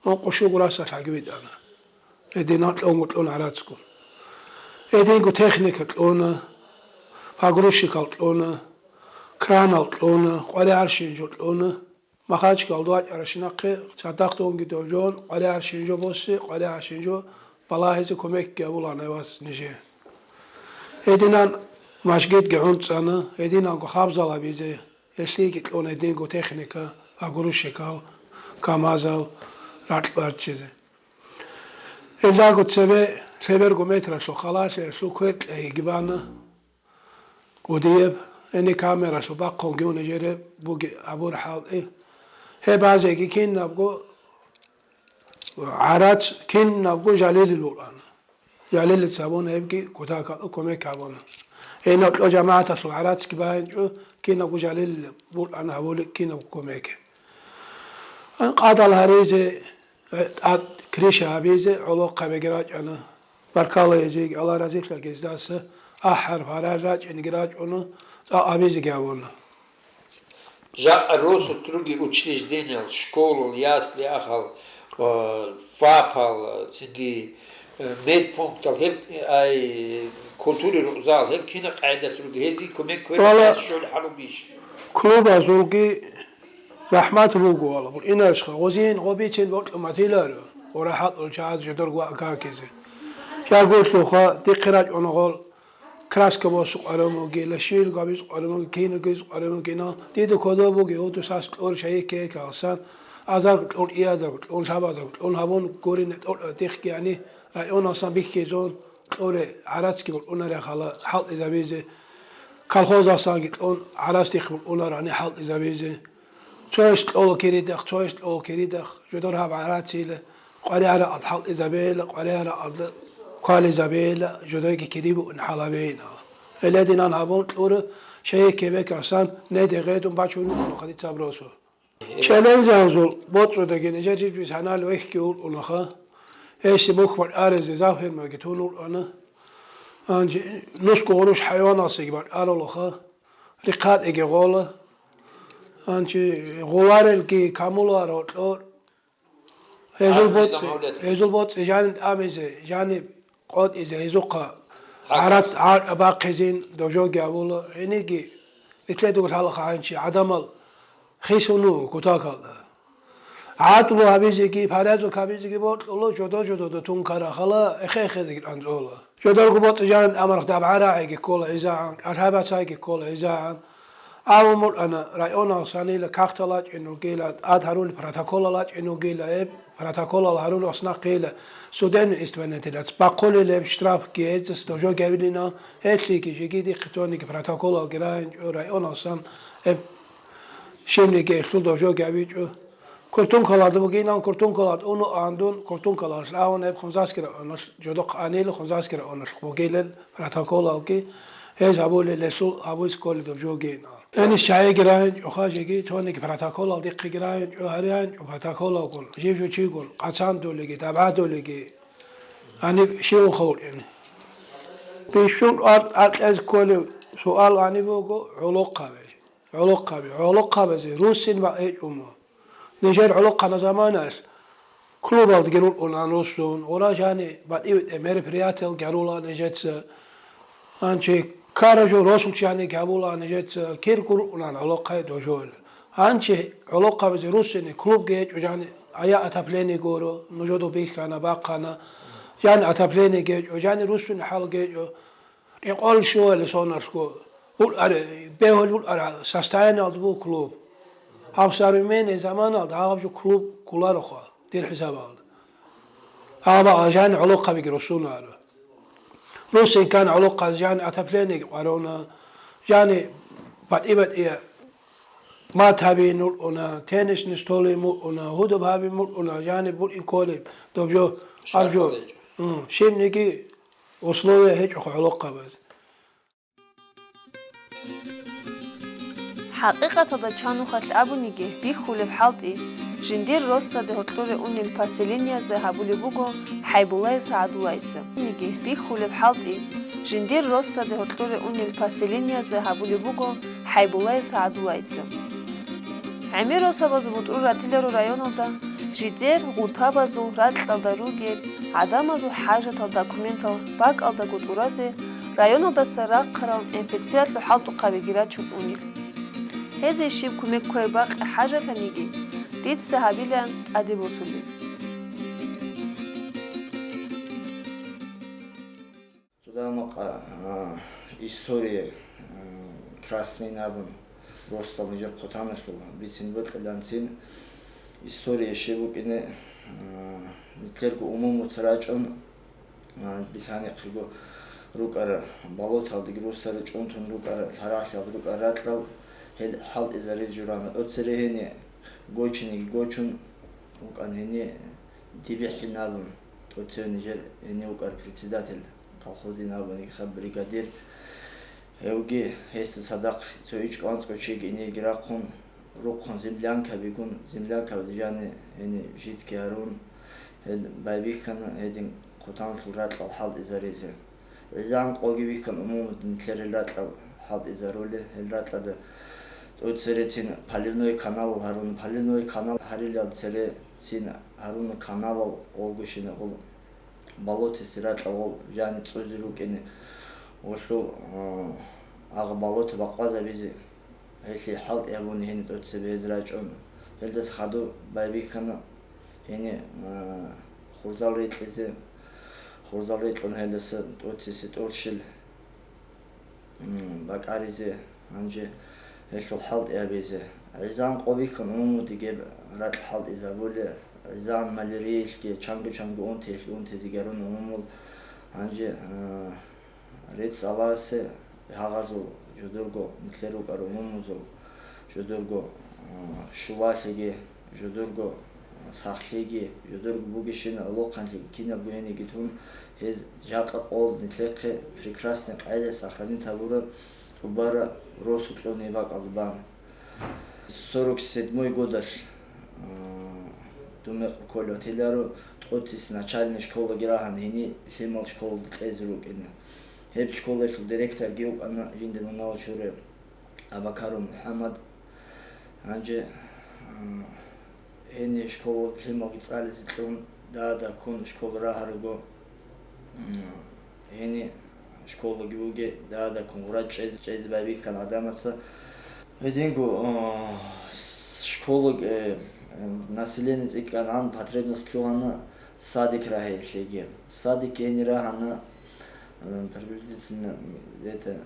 Ункъо-щуго расалъ гьаги витӀана. Гьединал кьунгу кьун гӀарацгун. Гьединго техника кьуна, погрузчикал кьуна, кранал кьуна, къваригӀарщинжо кьуна. Махачкалда вачӀаращинахъе цадахъ дунги дожон, къваригӀарщинжо босе, къваригӀарщинжо балагьизе кумекги гьабулаан гьевас нижее. Гьединан мажгитги гӀунцӀана, гьединанго хабзал гьабизе, гьелъиеги кьун гьединго техника, погрузчикал, КамАЗал ракь барччизе. Гьелдаго цебе лъеберго метралъул халалъиялъул квер кьейги бана. Гудияб, гьениб камералъул бахъунги унижере буги абур хӀалтӀи. Гьеб базеги кинабго гӀарац, кинабго жалилил букӀана. Жалилица абуна гьебги кутакалда кумек гьабуна. Гьениб кьо жамагӀаталъул гӀарацги багьинчӀо, кинабго жалилил букӀана гьабулеб кинабго кумек. Къадал гьаризе, тӀад криша гьабизе гӀолохъабиги рачӀана. Баркала гьезиеги, Аллагь разилъа гьездаса, ахӀар-парар рачӀинги рачӀуна, цӀакъ гьабизеги гьабуна. Жакъа росулъ руги учреждениел, школал, ясли ахал, э, ФАПал, цинги, э, медпунктал, гьел, ай, культури рукъзал, гьел кина къагӀидалъ руги, гьезие кумек квердал Вала, щолеб хӀалубищ? Клубазулги рахӀмат буго, вала, букӀинарищха, гъозин гъобицин бокьун батиларо, гъора хӀалтӀул чагӀаз жодор ваъ какизе. Жагулъуха, дихъе рачӀуна гъол, краска босу къваран бугила, щил габиз къваран бугила, кинигиз къваран бугила. Дида кодоб буги, гьудус гьас кьур шайикке калсан, азар кьур, иязар кьур, лъабазар кьур, гьабун гурине тӀокӀа дихъги гьани, районасан бихьизун, кьуре гӀарацги букӀунаре хала хӀалтӀизабизе, колхозасанги кьун, гӀарац дихъ букӀунарани хӀалтӀизабизе. Цояс кьола киридахъ, цояс кьола киридахъ, жодор гьаб гӀарацила, къваригӀараб хӀалтӀизабейила, къваригӀараб квализабейила, жодойги кири букӀун хӀалабейин. Гьелединан гьабун кьура, шайихь кебекасан, неде гъедун бачун вукӀуна хадицаб росу. ЧӀелел-загьзул боцӀудаги нижер жиб-жиб санал вехьги вукӀунаха. Гьесие мухь бакӀаризе завфермаги тун вукӀана. Гьанже нусго гъурущ хӀайваналсеги бакӀарулаха. Рихъатиги гъола. Гьанже гъоларелги камуларо кьор. Гьезул боцӀи, гьезул боцӀи жаниб тӀамизе, жаниб къотӀизе гьезухъа гӀарат гӀаркь бахъизин дожоги абула. Гьениги, итлъе дугу лъалаха гьанчи гӀадамал хисун вуго кутакалда. ГӀатӀлу гьабизеги, порядок гьабизеги бокьула, жодо-жодода тункара хала, эхе-эхезеги анцӀола. Жодорго боцӀи жаниб амарх дабгӀа рагӀиги ккола гӀизагӀан, кӀалъай-бацайги ккола гӀизагӀан. Абун букӀана, районал санила кагътал вачӀин вугила, тӀад гьарулел протоколал вачӀин вугила, гьеб протоколал гьарулел ас нахъила, судебный исполнителац бахъулел гьеб штрафги гьезас дожоги гьавилина, гьелъиги жеги дихъе цониги протоколалги рагьинчӀо, районал сан гьеб щибниги гьелъул дожоги гьавичӀо. Куртункалалда бугинан, Куртункалалда уну андун, Куртункалалъ авун гьеб Хунзаскира онолъ жодохъ анил, Хунзаскира онолъ бугилел протоколалги, гьез гьабулел гьелъул гьабуз кколел дожогин. Гьенис чагӀиги рагьинчӀоха жеги, цониги протоколал дихъеги рагьинчӀо, гьаригьанчӀо протоколалгун, жив-жив чигун, къацандулеги, дабгӀадулеги, гьаниб щивун хавуркӀин. Бищун аркь-, аркьез кколев суал гьаниб буго гӀолохъаби. ГӀолохъаби, гӀолохъабазе руссин бакъ гьечӀо мун. Нижер гӀолохъана заманаялъ клубалдги рукӀунаан руссун, гъура жани батӀи-батӀи мероприятиял гьарула нижеца. Гьанчи кара жо росулъ жани гьабула нижеца, кир гурукӀунаан гӀолохъай дожола. Гьанчи гӀолохъабизе руссине клубги гьечӀо жани, ая отопление гуро, нужеда бихьана, бахъана, жани отопление гьечӀо, жани руссине хӀал гьечӀо. Рекъон щугьали соналъго, букӀаре, бегьул букӀара состояниялда буго клуб. Гьаб современный заманалда гьаб жо клуб кколароха, дир хӀисабалда. Гьаб жани гӀолохъабиги руссунаро. Руссин ккани гӀолохъазе жани отоплениеги къварана, жани батӀи-батӀи мат гьабиин рукӀуна, теннисный столин рукӀуна, гьудуб гьабиин рукӀуна, жани букӀин кколеб, доб жо, гьаб жо. М, щибниги условия гьечӀоха гӀолохъабазе. ХӀакъикъаталда чанухъалъ абуниги, бихьулеб хӀалтӀи, Жиндир росдаде гьоркьоре унел поселениязда гьабулеб буго ХӀайбуллаев СагӀадуллайица. Ниги бихьулеб хӀалтӀи. Жиндир росдаде гьоркьоре унел поселениязда гьабулеб буго ХӀайбуллаев СагӀадуллайица. ГӀемер росабазул бутӀрул ратиларо районалда жидер гъутабазул ракьалда ругел гӀадамазул хӀажатал документал бакӀалдаго тӀуразе районалдаса рахъарал инфекциялъул хӀалтӀухъабиги рачун унел. Гьезие щиб кумек кквей бакъи хӀажалъаниги, дица гьабилан тӀаде босулеб. Цо дагьаб макъа, а, история, а, красный абун, росдал нижер хъутаналъул бицин бокьиланцин история щиб букӀине, а, нилъерго умумуца рачӀун, а, бицанихъего рукӀара болоталдеги росаре чӀунтун рукӀара, лъарагӀлъиялда рукӀара ракьал, гьел хӀалтӀизаризе журана. ТӀоцере гьене гочиниги гочун вукӀан, гьене дибихӀин абун, тӀоцеве нижер гьене вукӀар председатель, колхозин абун, иха бригадир. Гьевги гьесда цадахъ цо ичӀго-анцӀго чиги инеги рахъун, рухъун землянкабигун, землянкабазда жани гьене жидги гьарун, гьел байбихьана гьедин хъутаналъул ракьал хӀалтӀизаризе. ГӀизан къоги вихьан умумузда нилъер гьел ракьал хӀалтӀизарули, гьел ракьалда тӀоцерецин поливной канал гьарун, поливной канал гьарилал церецин гьарун каналал гъолгощинаб гъол болотисе ракьал гъол жани цӀузе рукӀине, гъолъул, а, агъ болото бакъвазабизе. Гьелъие хӀалтӀи гьабуни гьениб тӀоцебе гьез рачӀун, гьелдаса хадуб байбихьана гьениб, а, хурзал рекьизе. Хурзал рекьун гьелдаса тӀоцесе тӀорщел, м, бакӀаризе, гьанже гьелъул хӀалтӀи гьабизе. ГӀизан къо бихьун умумуде гьеб ракь хӀалтӀизабули, гӀизан, маляриялъги, чанго-чанго унтиялъ унтизе гьарун умумул. Гьанже, а, Рецц Аллагьасе, гьагъазул жодорго нилъер рукӀар умумузул, жодорго, а, щулалъиги, жодорго, а, сахлъиги, жодорго бугещина гӀолохъанлъиги кинабго гьениги тун, гьез жакъа къол нилъехъе прекрасный къайдас сохранить гьабура, тӀубара росу кьуни бакӀалда бан. Сорок седьмой годалъ, а, дун мекъ кколев ателаро, тӀоцис начальный школаги рагьана гьени лъимал школалда кьезе рукӀине. Гьеб школалъул директорги вукӀана жинда мунагьал чурай Абакаров МухӀаммад. Гьанже, а, гьени школалда лъималги цӀализе кьун, дада ккун школа рагьарого, м, гьени школаги буге, дада ккун гъура чӀезе, чӀезе байбихьан гӀадамаца. Гьединго, а, школа, э, население цӀикӀкӀан гьан потребность лъугьана садик рагьеялъеги. Садик гьени рагьана, э, приблизительно, где-то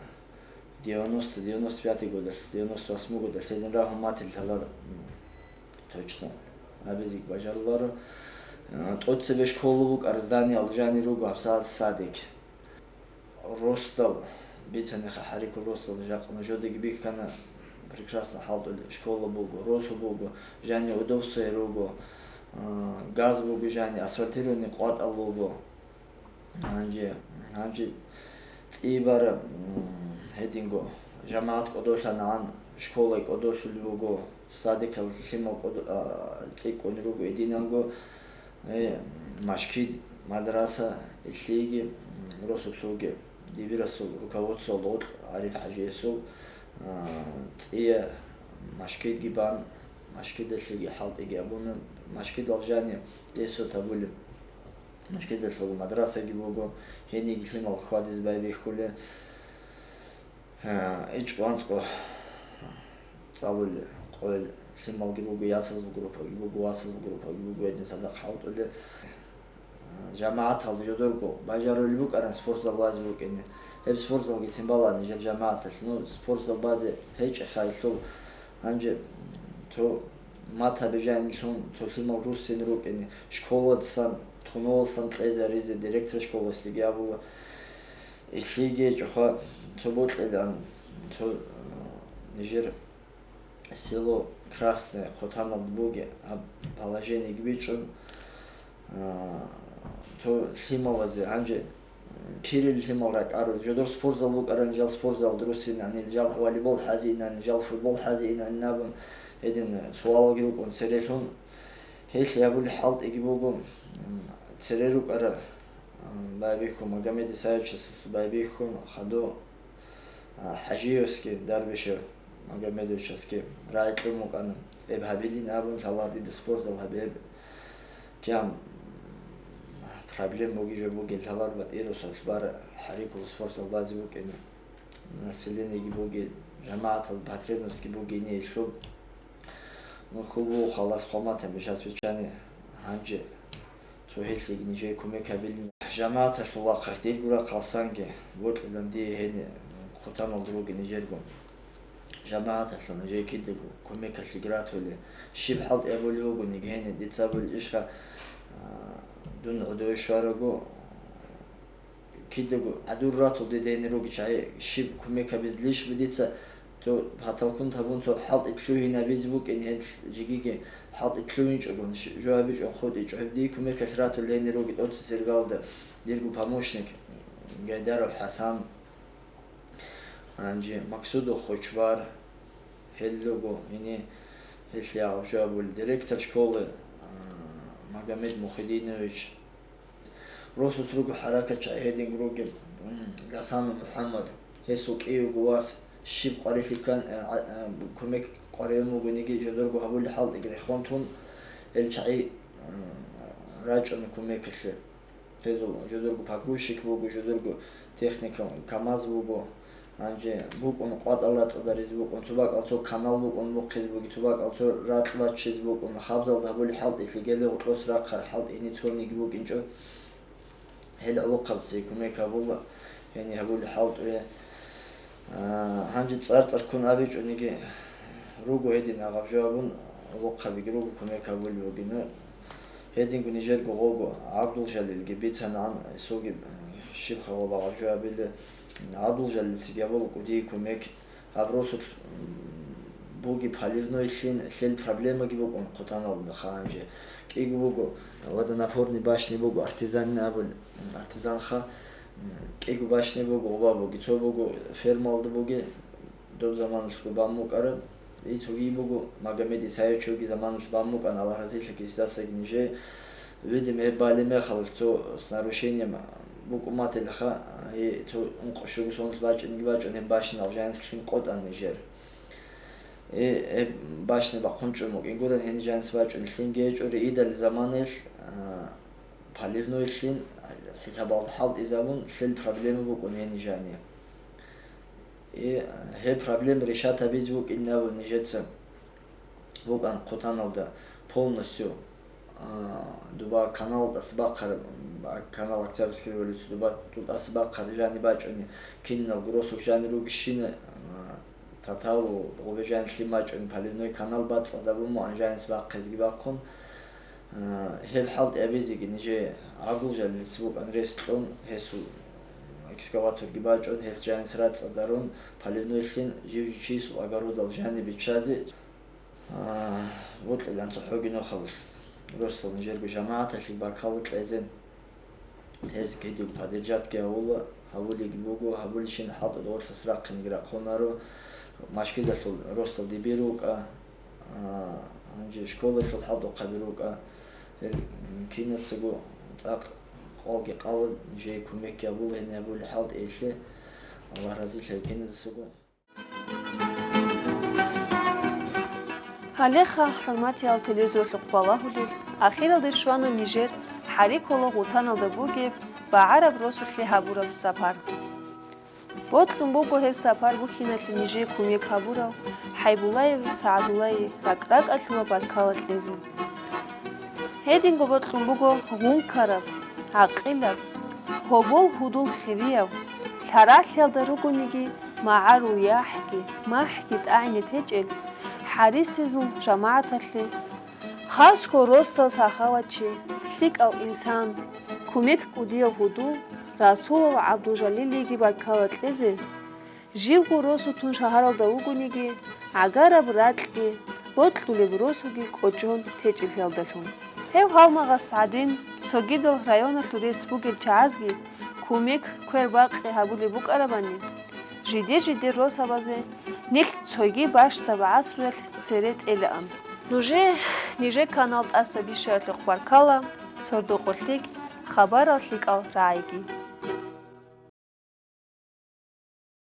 девяносто, девяносто пятый годалъ, девяносто восьмой годалъ гьедин рагьун матил талар, м, точно абизе бажаруларо. Э, тӀоцебе школа букӀар, зданиялда жанир руго гьабсагӀат садик. Росдал, бицаниха хӀарикул росдал, жакъа нужедаги бихьана, прекрасно хӀалтӀулел школа буго, росу буго, жани удовствие руго, а, газ буго, жани асфальтированный къватӀал буго. Гьанже, гьанже цӀибара, м, гьединго жамагӀат кӀодолъанагӀан, школа кӀодолъулеб буго, садикал лъимал кӀодо-, а, цӀикӀкӀун руго гьединанго. Э, машгьид, мадраса, илъиги, м, росулъуги, дибирасул руководствоялда гъоркь ГӀариф-хӀажиясул, а, цӀия машгьидги бан, машгьидалъеги хӀалтӀиги абуна, машгьидал жани эсот гьабулеб, машгьидалъул мадрасаги буго, гьениги лъимал хьвадизе байбихьулеб. Гьа, ичӀго-анцӀго цӀалулел къойил лъималги руго, ясазул группаги буго, васазул группаги буго, гьедин цадахъ хӀалтӀулел. ЖамагӀатал жодорго бажарулеб букӀаран спортзал базе букӀине. Гьеб спортзалгицин балани жер жамагӀаталъ. Ну, спортзал базе гьечӀеха гьелъул. Гьанже цо мат гьабижанилъун цо лъимал руссин рукӀине. Школадасан, тунуялдасан кьезаризе, директор школасдеги абула. Илъиги гьечӀоха цо бокьилан, цо, э, нижер село Красное, хъутаналда бугеб, гьаб положениеги бичӀчӀун, э, цо лъималазе гьанже, э, кирил лъимал ракӀарун, жодор спортзал букӀарани, жал спортзалда руссинани, жал волейбол хӀазе инани, жал футбол хӀазе инани абун, гьедин суалалги рукӀун церелъун. Гьелъ гьабулеб хӀалтӀиги буго, м, цере рукӀарал, м, байбихьун, Магомед Исаевичасда байбихьун, хадув, а, ХӀажиевский, Дарбишев Магомедовичасги рагӀи кьун букӀана, гьеб гьабилин абун, лъалар дида спортзал гьабе, гьеб кигӀан проблем бугеб жо бугел, лъалар батӀирусалъ бара хӀарикул спортзал базе букӀина, населениеги бугел, жамагӀатал потребностьги бугин гьелъул. Ну, хьул буго халас хъван батани, бищас биччани гьанже цо гьелъиеги нижее кумек гьабилин. ЖамагӀаталъул рахъалъ дирго рахъалъанги бокьилан дие гьениб Хъутаналда ругел нижерго жамагӀаталъул, нижее кидаго кумекалъеги ратулел. Щиб хӀалтӀи гьабулеб бугониги гьениб дица абулеб ишха, а, дун гӀодове щварабго, кидаго гӀадур ратул дидайин ругел чагӀи, щиб кумек гьабизе лъищ дица, цо паталкун табун цо хӀалтӀи лъугьинабизе букӀин, гьел жигиги хӀалтӀи лъугьинчӀого, щ-, жо гьабичӀого хутӀичӀо, гьеб дие кумекалъ ратулел гьенир ругел тӀоцебесеб иргалда дирго помощник Гайдаров ХӀасан, гьанже Максудов Хочбар, гьел руго, гьениб гьелъие гьаб жо гьабулел директор школы, а, Магомед Мухидинович, Росулъ руго хӀаракатчагӀи гьединго ругел, м, Гасанов МухӀаммад, гьесул кӀиявго вас, щиб къварилъи ккан, а, а, кумек къваригӀун бугониги, жодорго гьабулеб хӀалтӀиги рехун тун, гьел чагӀи, м, рачӀуна кумекалъе. Гьезул жодорго погрузчик буго, жодорго техника, КамАЗ буго. Гьанже букӀун къватӀал рацӀцӀадаризе букӀун, цо бакӀал цо канал букӀун бухъизе буго, цо бакӀал цо ракь баччизе букӀун, хабзалда гьабулеб хӀалтӀилъи гьеле гьоркьоса рахъарал хӀалтӀи гьениб цониги букӀинчӀо, гьел гӀолохъабазе кумек гьабула, гьениб гьабулеб хӀалтӀуе. А, гьанже цӀар-цӀар ккун абичӀониги руго гьедин гьаб жо абун, гӀолохъабиги руго кумек гьабулеб бугин. Гьединго нижерго гъого ГӀабдулжалилги бицанагӀан, гьесулги, э, щибха гъоб гьаб жо гьабилеб. ГӀабдулжалилцаги гьабула кӀудияб кумек. Гьаб росулъ, м, бугеб поливной лъин, лъел проблемаги букӀун Хъутаналда гьанже. КӀиго буго, водонапорный башни буго, Артезан абулеб, Артезанха, м, кӀиго башни буго, гъоба буги, цо буго фермалда буги, доб заманалъго бан букӀараб. И цоги буго, Магомед Исаевичевги заманалъ бан букӀана, Аллагь разилъаги гьесдасаги нижее. Видимо, гьеб балеб мехалъ цо с нарушением букӀун батилаха, и цо ункъо щуго соналъ бачӀинги бачӀун, гьеб башни алжанас лъим къотӀан нижер. И гьеб башни бахъун чӀун букӀин гурин, гьениб жанис бачӀун лъимги гьечӀо, риидал заманаялъ, а, поливной лъин, хӀисабалда хӀалтӀизабун, лъел проблема букӀун гьениб жани. И гьеб проблема решать гьабизе букӀин абун нижеца букӀан Хъутаналда полностью, а, дуба канал тӀаса бахъараб, а, канал Октябрьской революции дуба тӀаса бахъараб жани бачӀуни, киналго росулъ жани ругищина, а, татал гъубе жани лъим бачӀуни, поливной канал бацӀцӀадаб бумугӀан жанис бахъизеги бахъун, а, гьеб хӀалтӀи гьабизеги нижее ГӀабдулжалилица букӀан рес кьун, гьесул экскаваторги бачӀун, гьес жанис рацӀцӀадарун, поливной лъин жив-жив чиясул огородал жани биччазе, а, бокьилан цохӀоги нухалъ. Росдал нижерго жамагӀаталъе баркала кьезе. Гьез кӀиго поддержатги гьавула, гьавулеги буго, гьабулищин хӀалтӀуда гъорлъас рахъинеги рахъунаро, машгидалъул росдал дибир рукӀа, а, гьанже школалъул хӀалтӀухъаби рукӀа. Гьел кинацаго цӀакъ къвалги къала, жей кумекги гьабула, гьениб гьабулеб хӀалтӀи гьелъе. Аллагь разилъаяв киназасаго. Гьалеха, хӀурматиял телевизоралъухъ балагьулел, ахиралде щвана нижер ХӀарикула Хъутаналда бугеб багӀараб росулъе гьабураб сапар. Бокьун буго гьеб сапар бухьиналъе нижее кумек гьабурав ХӀайбуллаев СагӀдуллае ракӀ-ракӀалъула баркала кьезе. Гьединго бокьун буго гъункараб, гӀакъилаб, гьобол-гьудул хирияв, лъаралъиялда ругониги магӀарул яхӀги, махӀги тӀагӀине течӀел, хӀарисезул жамагӀаталъе, хасго росдал сахаватчи, лъикӀав инсан, кумек кӀудияв гьудул Расулов ГӀабдулжалилиеги баркала кьезе, живго росу тун шагьаралда вугониги, гӀагараб ракьги, бокьулеб росуги кӀочон течӀелъиялдалъун. Гьев гьалмагъас гӀадин, цогидал районалъул рес бугел чагӀазги кумек, квер-бакъи гьабулеб букӀарабани, жидер-жидер росабазе нилъ цоги бащдаб гӀасруялъ цере тӀелаан. Нужее, нижер канал тӀаса бищаялъухъ баркала, сордо-къо лъикӀ, хабарал лъикӀал рагӀиги.